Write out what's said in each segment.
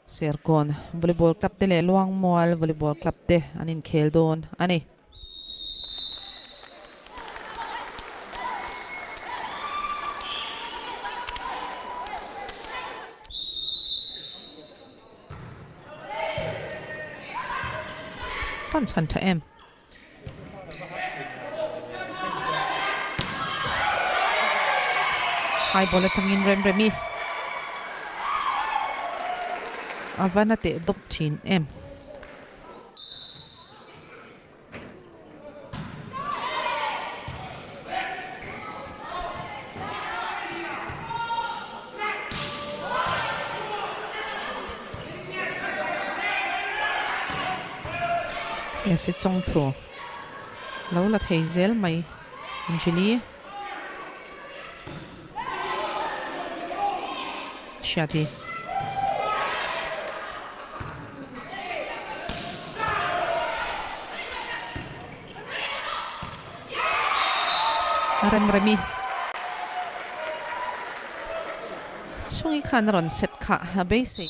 Serkawn Volleyball Club te leh Luangmual Volleyball Club te an inkhel dawn a ni. Fan chhan tha em. High ball atangin rem remi a va na teh dawp thin em. Esi chawng thu lo la thei zel mai Anjali Hriati. Remremi chhungi khan a rawn set kha a beisei.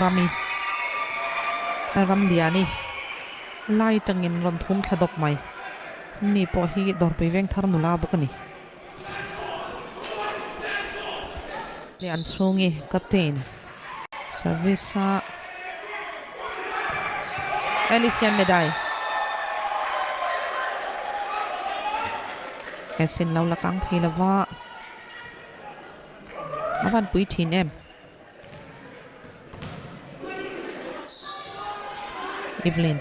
Rami Ramliani lai tangin rawn thum thla dawp mai. Ni pawh hi dawrpui veng thar nula bawk a ni. Lian chhungi captain service a Alician Medai he sin lo la kang thei lova a van pui thin em. Evelyn.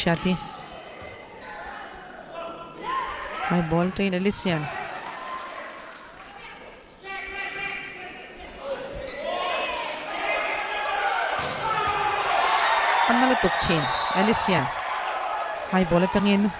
Shati. High ball train Elysian. An la tuk thin Elysian. High ball atangin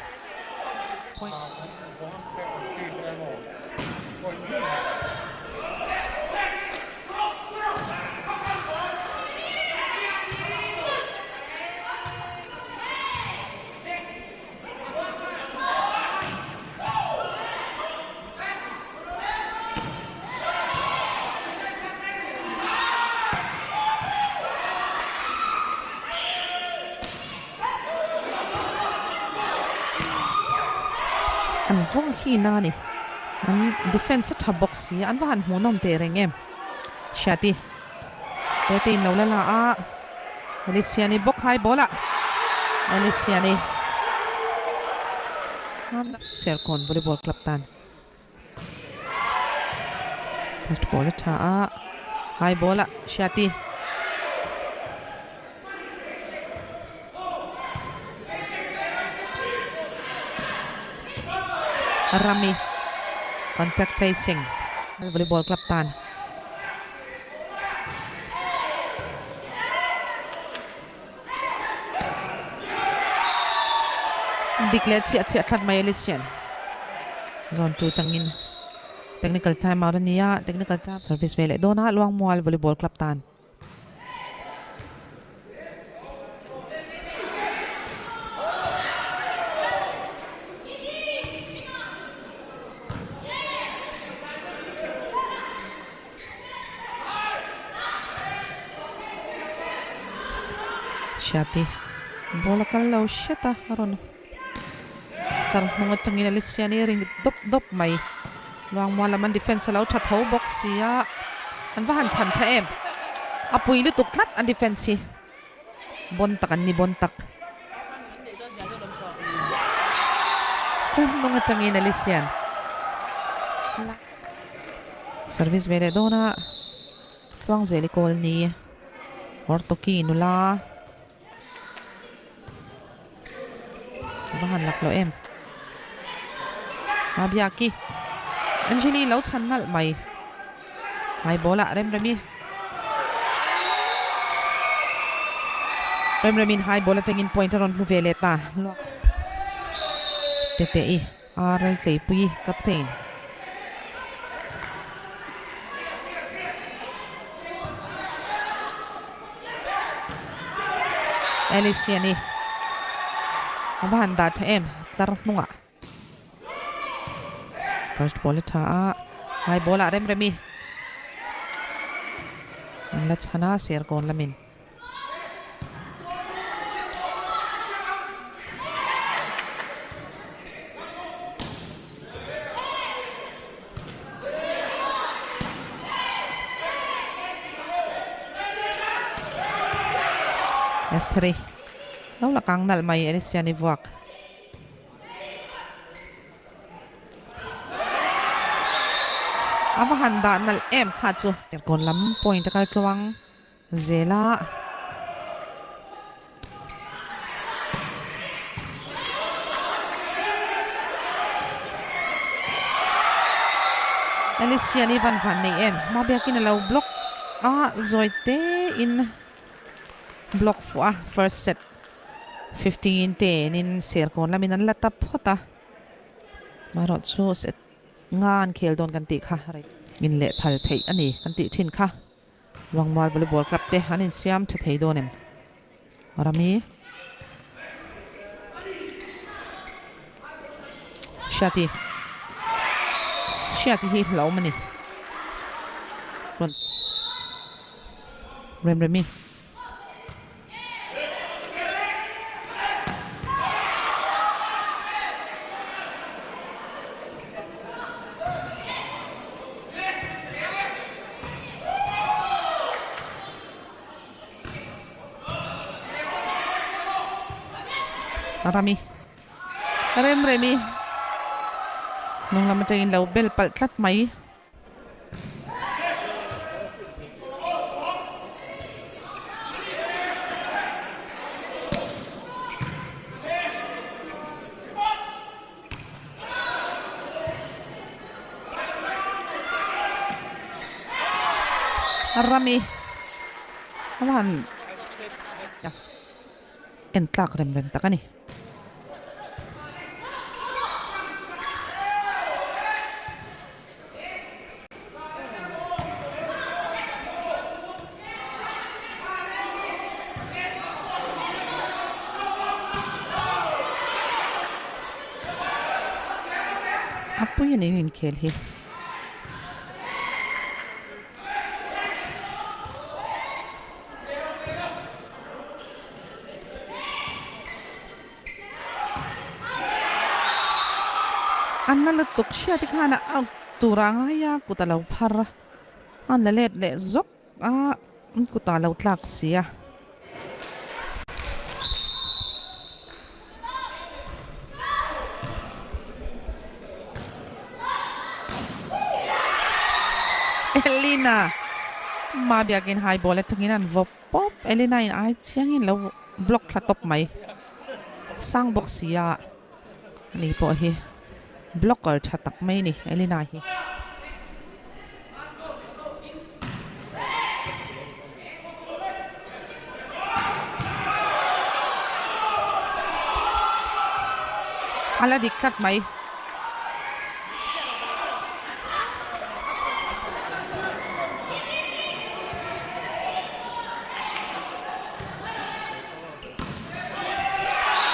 An vawng hi na a ni. An defense a tha bawk si a, an va han hmuhnawm teh reng em. Hriati Tete in lo la la a, Aliciani bawk khai ball ah Aliciani Serkawn Volleyball Club tan first ball a tha a, high ball ah Hriati. Rami contact placing Volleyball Club tan. Dik leh chiah chiah tlat mai Alician zawn tu tangin technical time out a ni a, technical time service ve leh dawn a Luangmual Volleyball Club tan. Hriati ball a kal lo hret a a rawn kar hnung atangin Aliciani ring dawp dawp mai. Luangmual lam an defence a lo tha tho bawk si a, an va han chhan tha em. A pui lutuk tlat an defence hi. Bon tak an ni bon tak. Tlar hnung atangin Alician service ve leh dawn a, Tluangzeli kawl ni Hortoki nula. Va han lak loh em. A biaki Anjali lo chhan nalh mai. Hmai ball ah rem remi. Remremin high ball atangin point a rawn hmu ve leh ta. Tete-i RL Tleipui captain. Alice hi a ni. A va han dah tha em tlar hnungah. First ball a tha a, high ball ah rem rem i. An la chhan a Serkawn lamin. Estheri lo la kang nalh mai Alicia ni vuak. A va han dah nalh em kha chu. Kawn lam point a kal tluang zel a. Alicia ni van van nei em. Hma biakin a lo block a zawi te in block fuh a first set. 15 ten in Serkawn lamin an la ta phawt a, marawh chu set nga an khel dawn kan tih kha in leh phal theih a ni kan tih thin kha. Luangmual volleyball club te an insiam tha thei dawn em? Rami Hriati Hriati hi hlauhawm a ni. Rawn Remremi. Rami Remremi hnung lam atangin lo bel palh tlat mai. Rami a van en tlak rem rem tak a ni. A pui a ni inkhel hi. An la lutuk hriat i khan a out tur a ngai a kut a lo phar a an la let leh zawk a an kut ah a lo tlak si a. Elina ma biakin high ball atangin an vawp pawp Elina in ai chiangin lo block thla tawp mai sang bawk si a ani pawh hi blocker tha tak mai a ni Elina hi. A la dik tlat mai.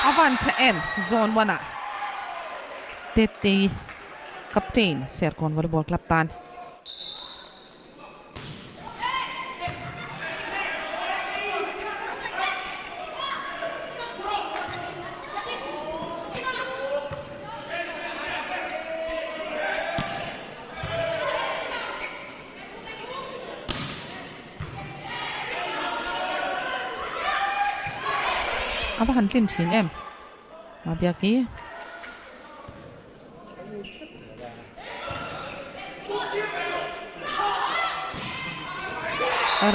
A van tha em zone one ah Tetei captain Serkawn Volleyball Club tan. A va han tlin thin em a biak hi.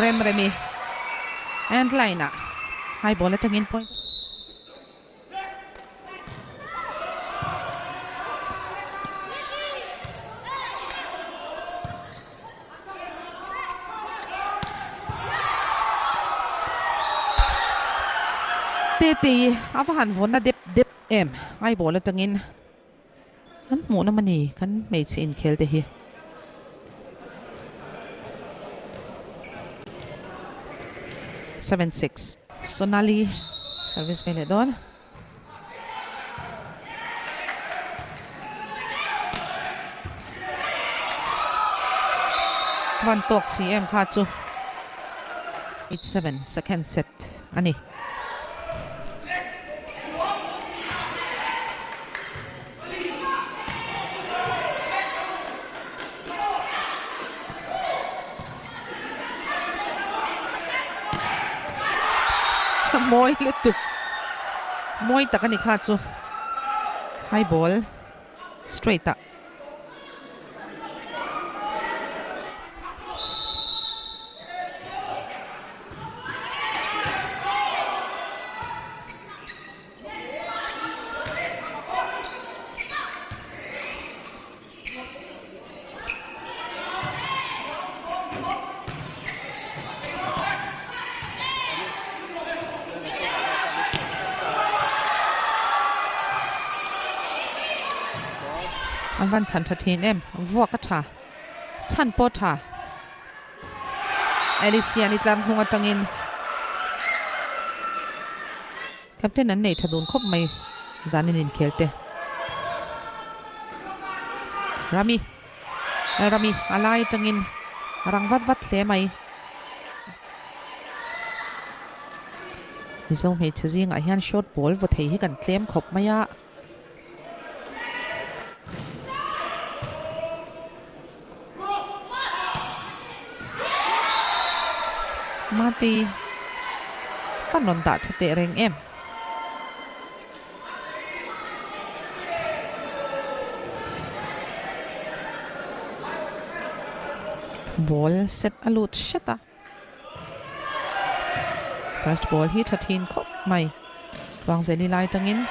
Remremi end line ah high ball atangin point Tetei a va han vawnna dep dep em Ngaibawl atangin an hmuh na mani kan hmeichhe inkhel te hi. 7-6. Sonali service ve leh dawn. Van tawk si em kha chu 8-7 second set a ni. Mawi lutuk mawi tak a ni kha chu high ball straight ah. An van chhan tha thin em vuak a tha chhan pawh tha Alicia ni tlar hnung atangin Captain an nei tha dun khawp mai zanin inkhel te. Rami Rami a lai atangin a rang vat vat hle mai. Mizo hmeichhe zingah hian short ball vaw thei hi kan tlem khawp mai a. Mati ka rawn dah tha teh reng em. Ball set a lut hret a. First ball hi tha thin khawp mai. Tuangzeli lai tangin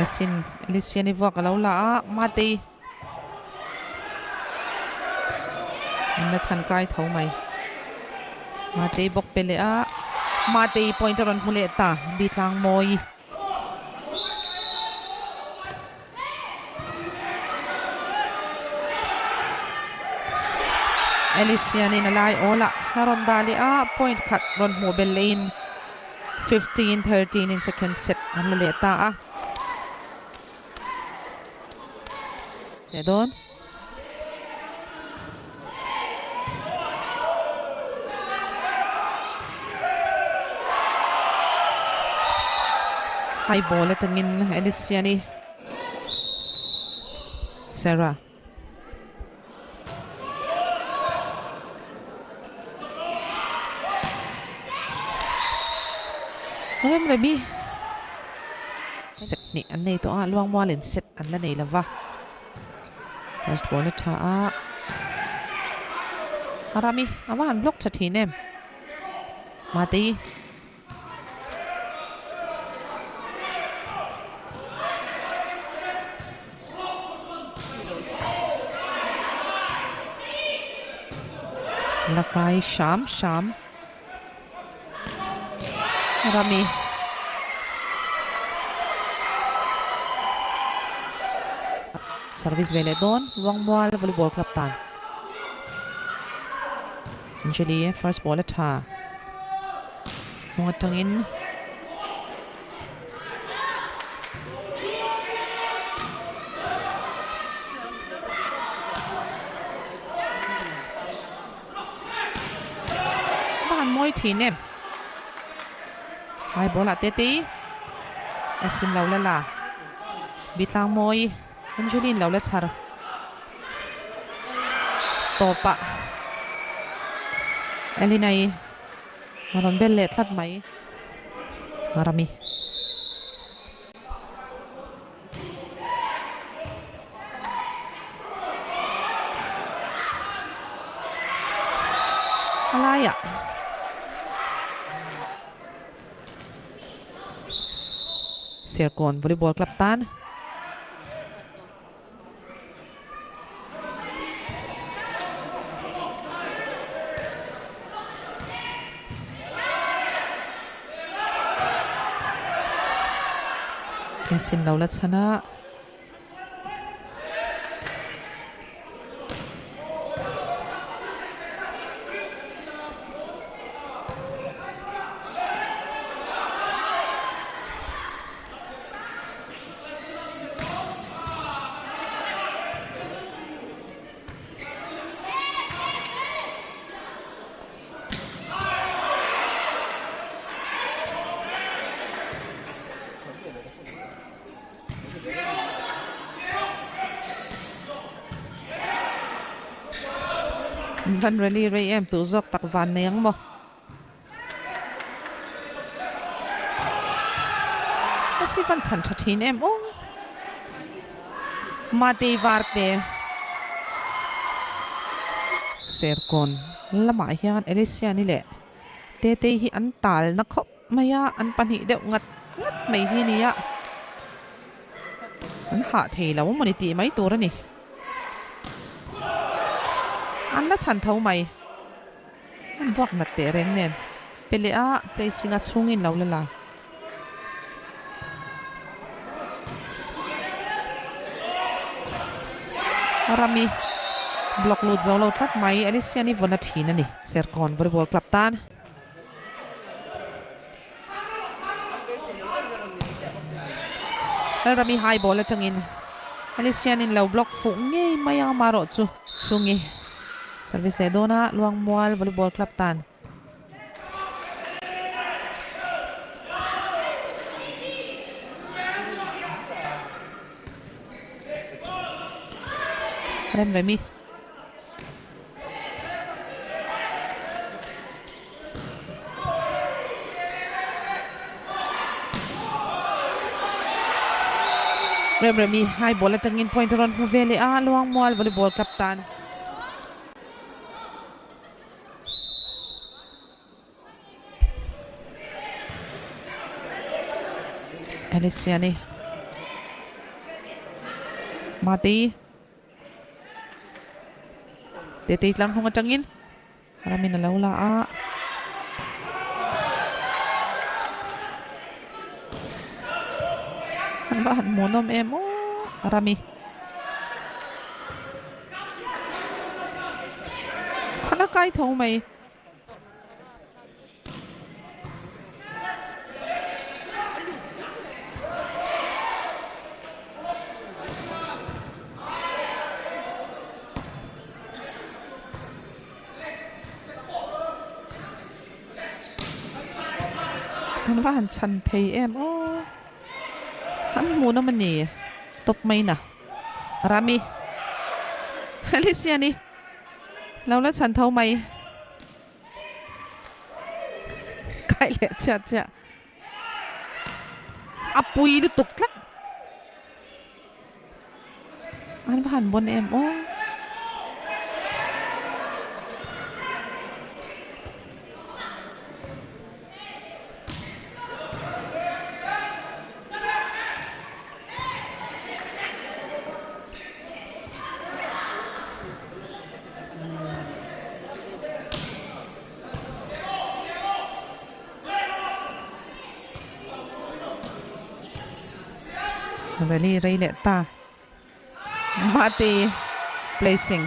Esin Elisiani vuak a lo la a, Matei An la chhan kai tho mai. Matei bawk pe leh a, Matei point a rawn hmu leh ta, Bitlang Mawi. Alice hianin a lai awl ah a rawn dah leh a, point khat rawn hmuh belh lehin 15-13 in second set an la leh ta a. Leh dawn. High ball atangin Aliciani Sarah. Rem remi set hnih an nei tawh a Luangmualin set an la nei lova first ball a tha a Rami a va han block tha thin em Matei La kai hram hram Rami. Service ve leh dawn Luangmual Volleyball Club tan. Anjali first ball a tha. Hnung atangin Van mawi thin em. Hai ball ah tete a sin lo la la. Bitlang mawi Angeline lo la chhar tawp ah Elina i a rawn bel leh tlat mai. Rami. A laiah. Serkawn Volleyball Club tan. Sin lo la chhan a. Van rally rei em tur zawk tak van nei ang maw. Ka si van chhan tha thin em aw. Matei Varte Serkawn lamah hian Aliciani leh Tetei hi an talna khawp mai a, an pahnih deuh ngat ngat mai hi a ni a, an hah thei lo mawni tih mai tur a ni. An la chhan tho mai. An vuak nat teh reng nen pe leh a placing a chhungin lo la la. Rami block lut zo lo tlat mai Alician i vawn a thin a ni. Serkawn volleyball club tan. Rami high ball atangin Alician in lo block fuh ngei mai a amarawh chu chhungi service leh dawn a Luangmual volleyball club tan. Remremi. Remremi high ball atangin point a rawn hmu ve leh a, Luangmual volleyball club tan. Aliciani Mati Tete tlang hnung atangin Ramin a lo la a. An va han hmuhnawm em aw Rami. Khan a kai tho mai. An va han chhan thei em aw an hmuh nawm a ni tawp mai na Rami Aliciani lo la chhan tho mai kai leh chiah chiah a pui lutuk tlat. An va han bawn em aw. Rally rei leh ta. Mate placing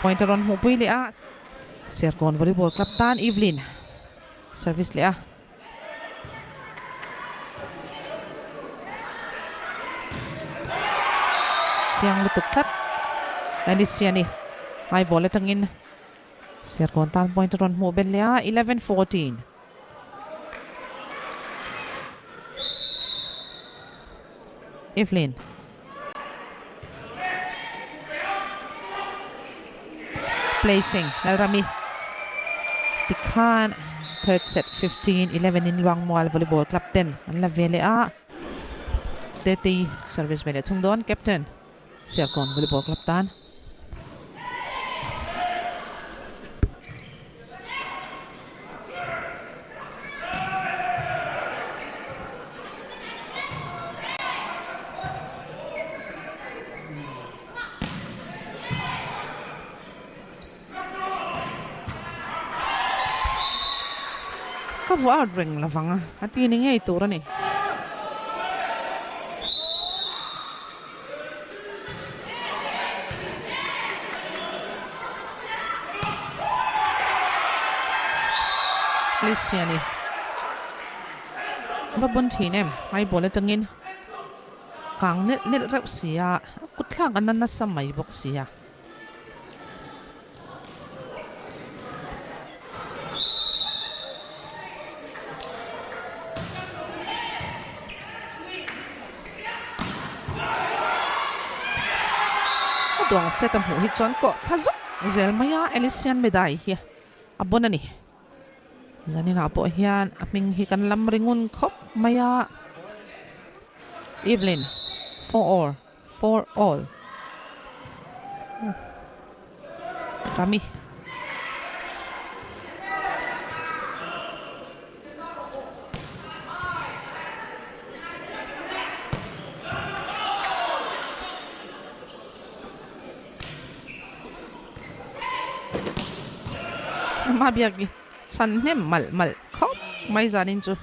point a rawn hmuh pui leh a. Serkawn volleyball club tan Evelyn service leh a. Chiang lutuk tlat. Alicia ni high ball atangin Serkawn tan point a rawn hmuh belh leh a 11-14. Evelyn. Placing Lalrami tikhan third set 15-11 in Luangmual Volleyball Club ten an la ve leh a. Tete service ve leh thung dawn captain Serkawn Volleyball Club tan. vuah out reng lovang a, a ti ni ngei tur a ni. Please hi a ni. Va bun thin em? Hmai bawl atangin kang nelh nelh reuh si a, a kut thlak a na nasa mai bawk si a. A duang set a hmuh hi chuan kawh thla zuk zel mai a, Elysian Medai hi a bawn a ni. Zaninah pawh hian a hming hi kan lam ri ngun khawp mai a, Evelyn for all. For all. Rami. Ma biak chan hnem malh malh khawp mai zanin chu.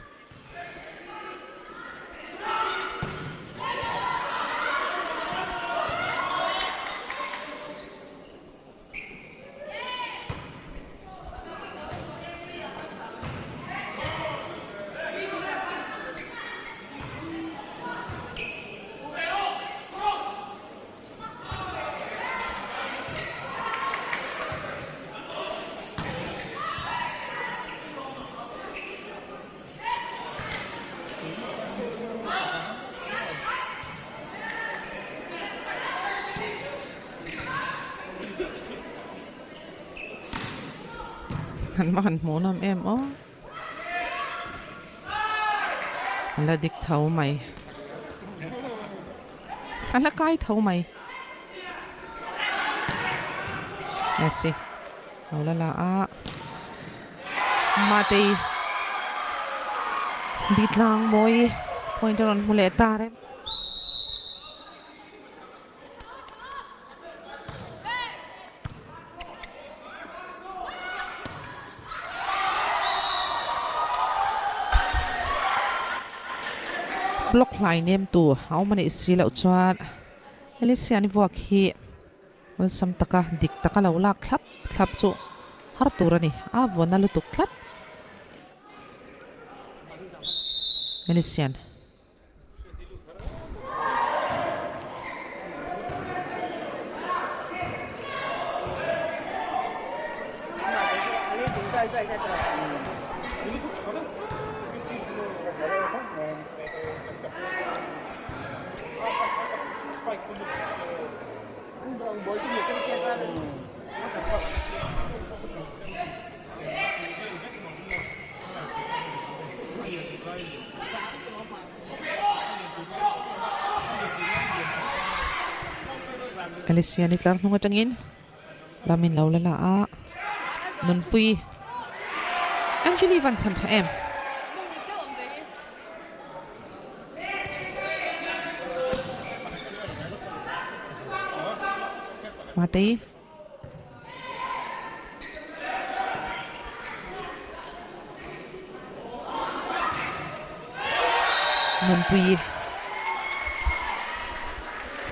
An va han hmuh nawm em aw. A la dik tho mai. A la kai tho mai. Messi lo la la a. Matei Bitlang mawi point a rawn hmu leh ta rem. Block hlai nem tu a awm a nih si loh chuan Alicia ni vuak hi awlsam taka dik taka lo lak thlap thlap chu har tur a ni a vawn a lutuk tlat Alicia. Alicia ni tlar hnung atangin lamin lo la la a nunpui Angeli van chhan tha em. Matei Nunpui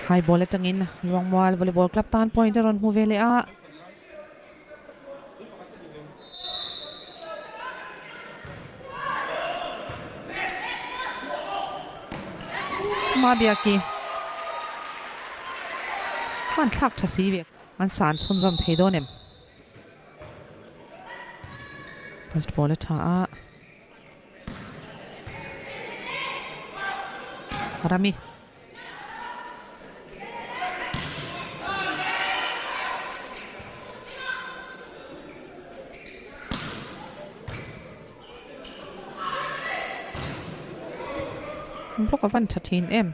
High ball atangin Luangmual Volleyball Club tan point a rawn hmu ve leh a. Mabiaki khan thlak tha si ve an san chhunzawm thei dawn em? First ball a tha a. Rami. Block a van tha thin em.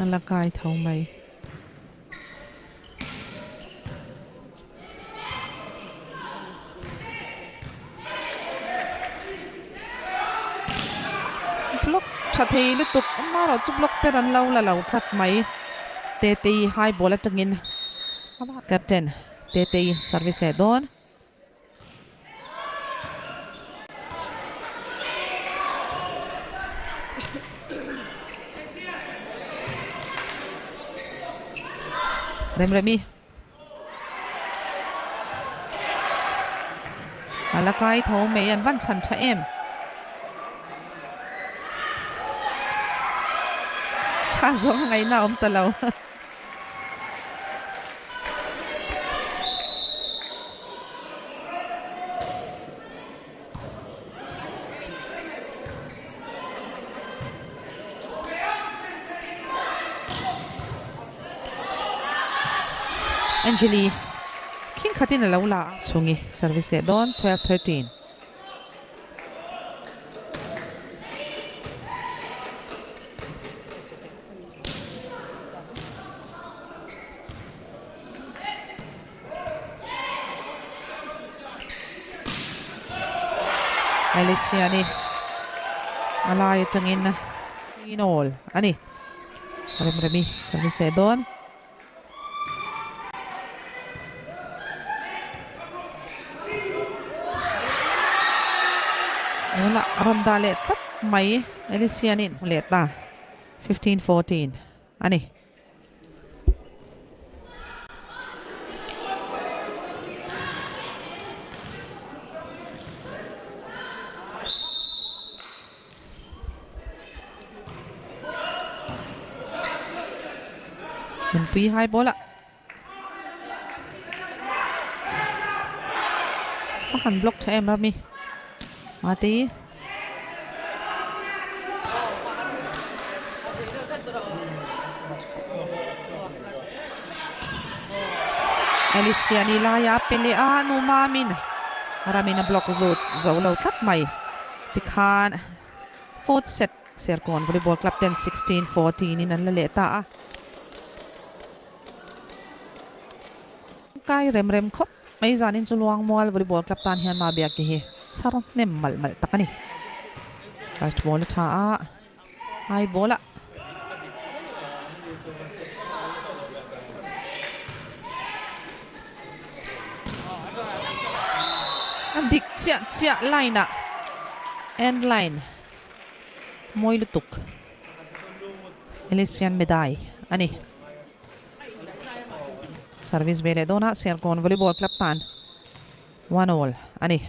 A la kai tho mai. tha thei lutuk amaherawh chu block ber an lo la lo tlat mai. Tetei high ball atangin captain Tetei service leh dawn. Remremi A la kai tho mai an van chhan tha em. Kha zawng a ngaihna a awm ta lo. Angeli khing khatin a lo la a. Chhungi service leh dawn 12-13. Aliciani a lai atangin in awl a ni. Remremi service leh dawn. Tunah a rawn dah leh tlat mai Alicianin hmu leh ta 15-14 a ni. Nunpui hai ball a a han block tha em rami mate Alicia ni laia pe leh a nu mamin ramin a block lut zo lo tlat mai tikhan fourth set Serkawn Volleyball Club ten 16-14 in an la leh ta a. Kai rem rem khawp mai zanin chu Luangmual Volleyball Club tan hian Mabiaki hi chhar hnem malh malh tak a ni. First ball a tha a, high ball a. A dik chiah chiah line ah end line mawi lutuk Elysian Medai a ni. Service ve leh dawnah Serkawn Volleyball Club tan 1-all a ni.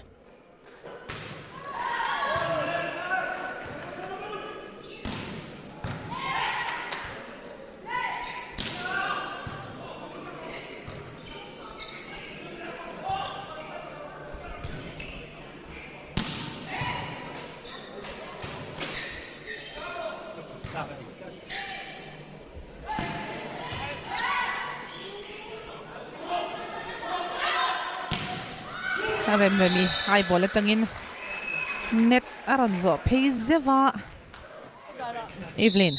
A rem rem i high ball atangin net a rawn zawh phei zeuh a Evelyn.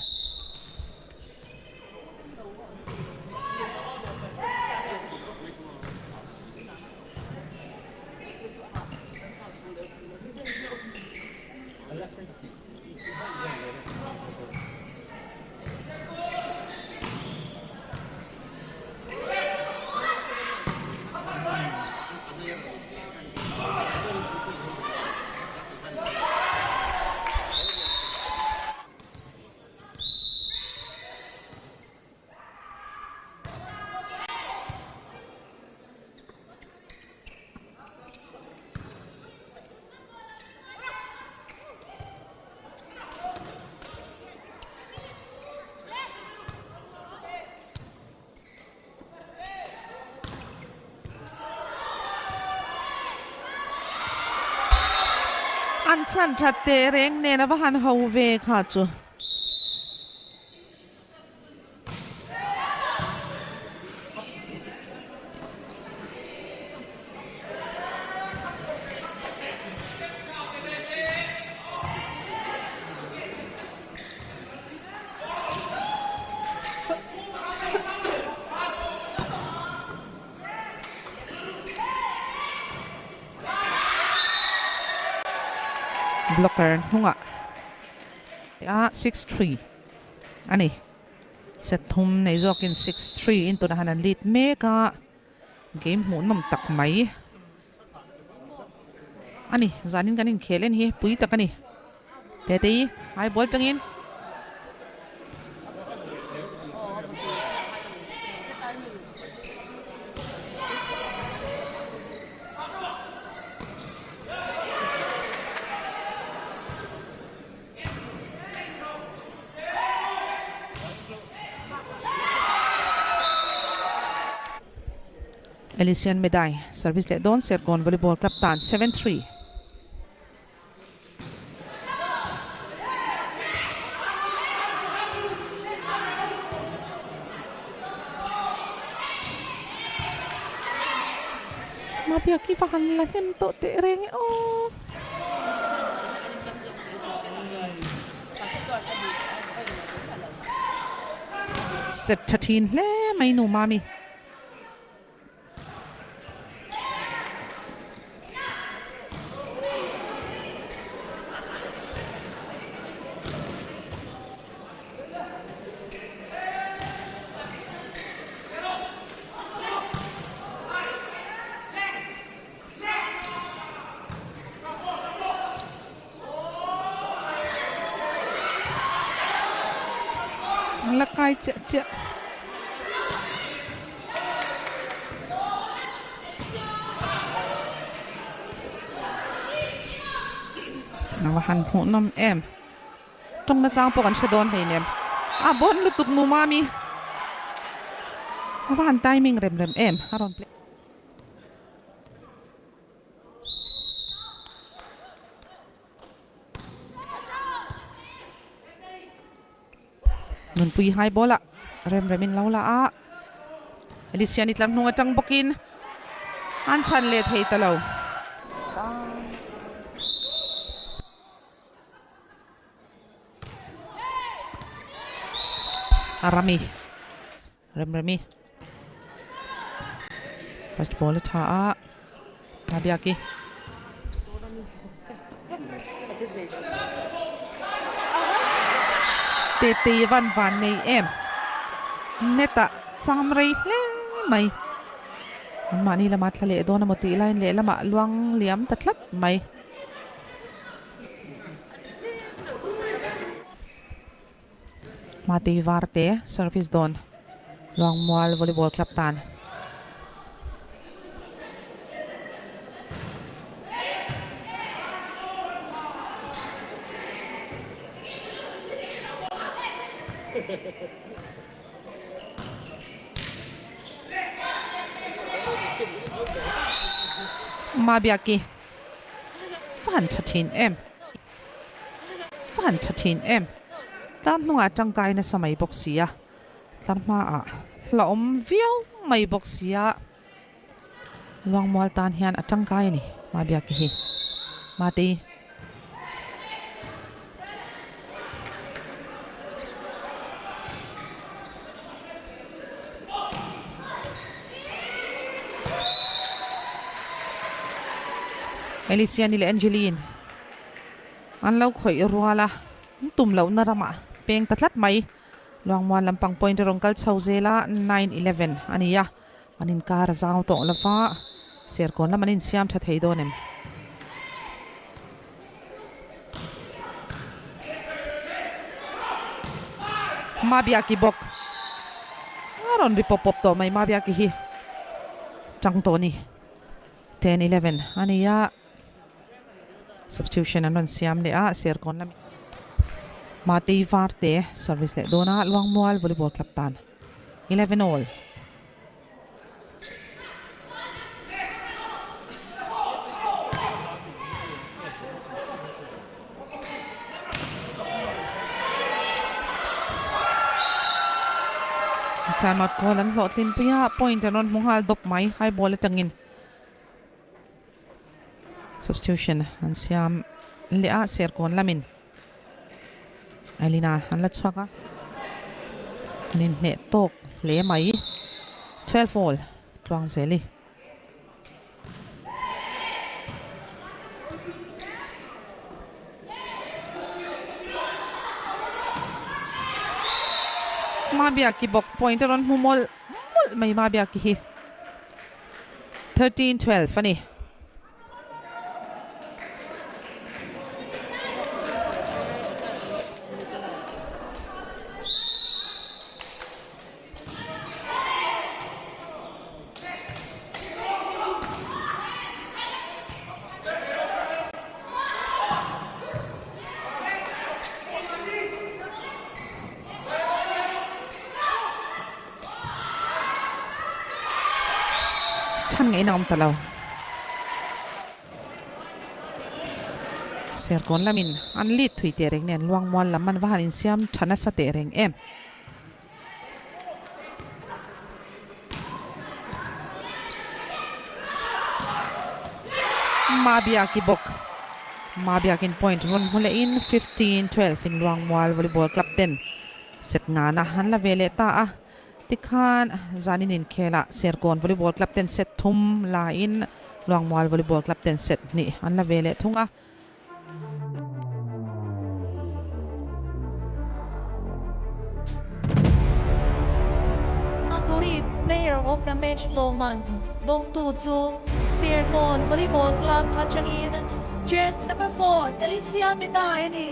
An chhan that teh reng nen a va han ho ve kha chu. Blocker hnungah. A 6-3 a ni. Set thum nei zawkin 6-3 in tunah han an lead mek a. Game hmuhnawm tak mai a ni. Zanin kan inkhel en hi pui tak a ni. Tetei high ball tangin Elysian Medai service leh dawn Serkawn Volleyball Club tan 7-3. Mabiaki va han la hnem tawh teh reng e aw. Set tha thin hle mai nu Mami. La kai chiah chiah. A va han hmuhnawm em. Tawng na chang pawh kan hre dawn hleinem. A bawn lutuk nu mami. A va han timing rem rem em a rawn play. Nunpui hai ball ah rem rem in lo la a, Alicia ni tlar hnung atang bawkin an chhan leh thei ta lo. Arami. Remremi first ball a tha a Mabiaki Tete van van nei em net ah cham rei hle mai an mahni lama thla leh dawn emaw tih laiin lehlamah luang liam ta tlat mai. Hmatei Varte service dawn Luangmual Volleyball Club tan. Mabiaki va han tha thin em. Va han tha thin em. Tlar hnungah tangkai nasa mai bawk si a, tlar hmaah hlauhawm viau mai bawk si a, Luangmual tan hian a tangkai a ni Mabiaki hi. Mate. Elisiani leh Angeline. An lo khawih rual a, an tum lohna ramah peng ta tlat mai. Luangmuan lampang point a rawn kal chho zel a, 9-11 a ni a, an inkar a zau tawh lo va, Serkawn lam an insiam tha thei dawn em? Mabiaki bawk a rawn ri pawp pawp tawh mai, Mabiaki hi tang tawh a ni, 10-11 a ni a. Substitution an rawn siam leh a, Serkawn lami Matei Varte service leh dawn a, Luangmual Volleyball Club tan 11 all. Time out call an hlawhtlin pui a, point an rawn hmu nghal dawp mai, high ball atangin. Substitution an siam leh a Serkawn lamin Elina an la chhuak a an inhneh tawk hle mai 12 all tluang zel i. Mabiaki bawk point a rawn hmu mawlh mawlh mai Mabiaki hi. 13 12 a ni. Chhan ngei na awm ta lo. Serkawn lamin an lead thui teh reng nen Luangmual lam an va han insiam tha nasa teh reng em. Mabiaki bawk Mabiakin point rawn hmu lehin 15 12 in Luangmual Volleyball Club ten set ngana an la ve leh ta a. Tikhan zanin inkhelah Serkawn Volleyball Club ten set thum laiin Luangmual Volleyball Club ten set hnih an la ve leh thung a. Police Player of the Match lawmman dawngtu chu Serkawn Volleyball Club atangin Jersey number 4 Alicia Mena a ni.